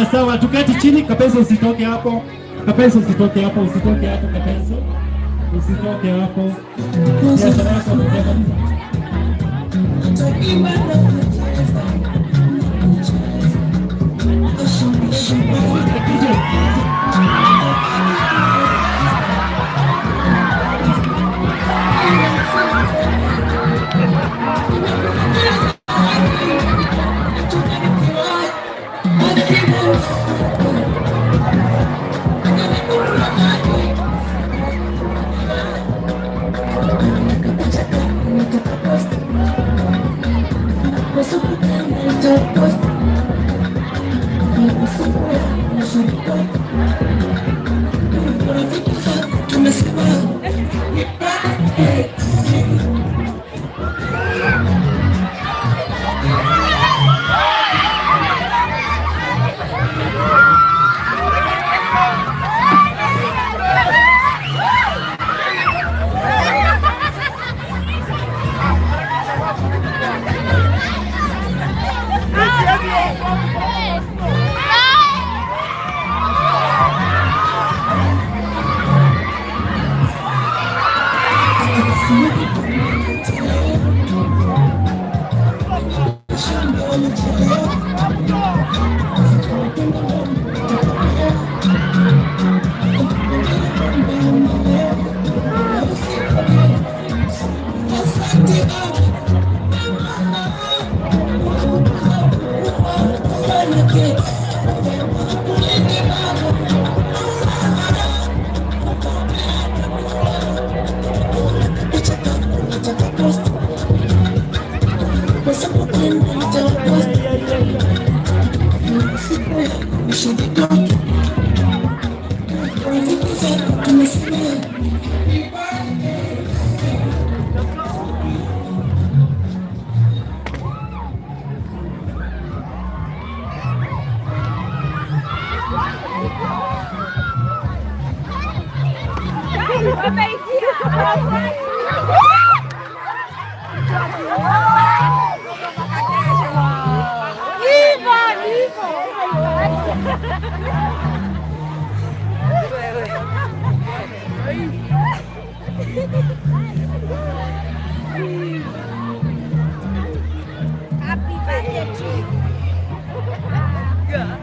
Sawa sawa, tuketi chini. Kapenso, usitoke hapo. Kapenso, usitoke hapo, usitoke hapo Kapenso. Usitoke hapo. Biashara yako kabisa. Happy birthday to you. Yeah.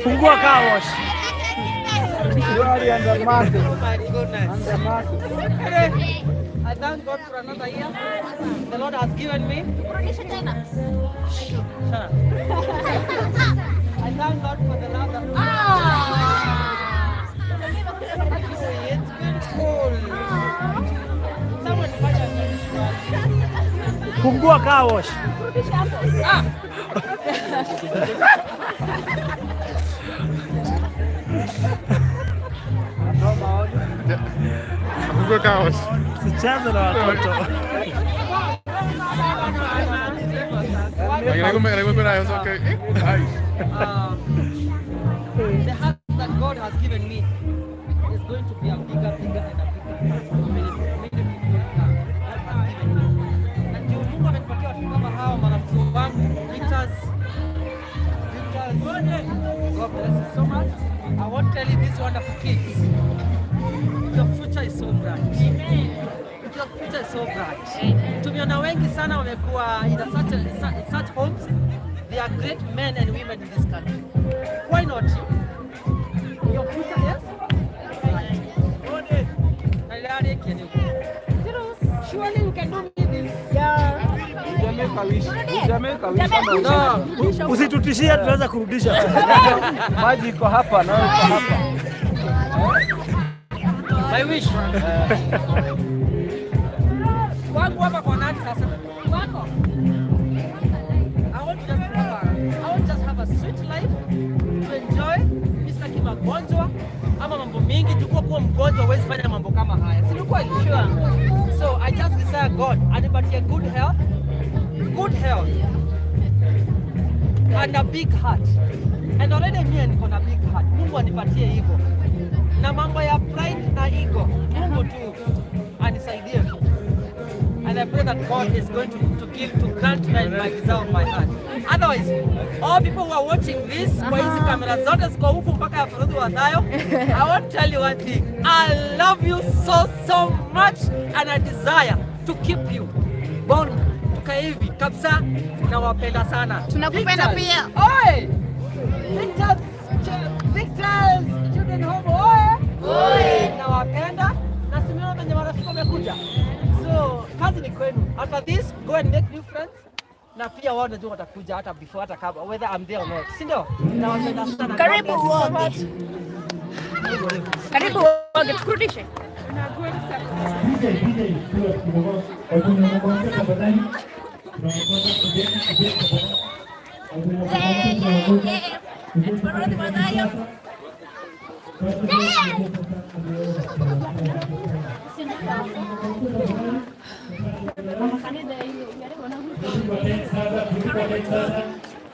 Fungua car wash. Oh my goodness. I thank God for another year the Lord has given me. Shut up. I thank God for the love that It's been cool. Someone fanya nini? Fungua car wash. Ah! Fungua car wash. Sicheze na watoto. Ay. The heart that God has given me is going to be a bigger, bigger and a bigger heart for many, many people that God has given me. Na ndio Mungu amenipatia watu kama hawa marafiki wangu, Victors, Victors, God bless you so much. I won't tell you, these wonderful kids, your future is so bright. Your future is so bright. Tumeona wengi sana wamekuwa in such homes. They are great men and women in this country. Why not you? Your future is bright. Keki ni Surely you can do me this. No. Usitutishie, tunaweza kurudisha. Maji iko hapa na iko hapa. My wish. Wangu hapa kwa nani sasa? Wako. I want just have a sweet life to enjoy. Mimi sitaki magonjwa ama mambo mingi. Chukua kuwa mgonjwa huwezi fanya mambo kama haya. Si ni kweli? Sure. So I just desire God anipatie good health and a big heart. And already mimi niko na big heart. Mungu anipatie hivyo. Na mambo ya pride na ego, Mungu tu anisaidie. And I pray that God is going to give, to grant my desire of my heart. Otherwise, all people who are watching this, kwa hizi kamera zote ziko huku mpaka ya Farodhi Wadhayo, I want to tell you one thing. I love you so, so much and I desire to keep you bond. Tukae hivi kabisa, nawapenda sana. Tunakupenda Victors. Pia. Oi! Victors, Victors, Children Home, oye! Oye! Nawapenda na simeona venye marafiki wamekuja. So kazi ni kwenu. After this, go and make new friends. Na pia wao najua watakuja hata before hata kabla whether I'm there or not. Si ndio? Nawapenda sana. Karibu God bless you so wote. much. Karibu woge, tukurudishe. DJ, DJ, kidogo. Hebu naomba tafadhali. Tunaongoza kujeni, kujeni tafadhali. Hebu naomba tunaongoza. Farodhi Wadhayo. Sasa, turudi kwa tent sasa.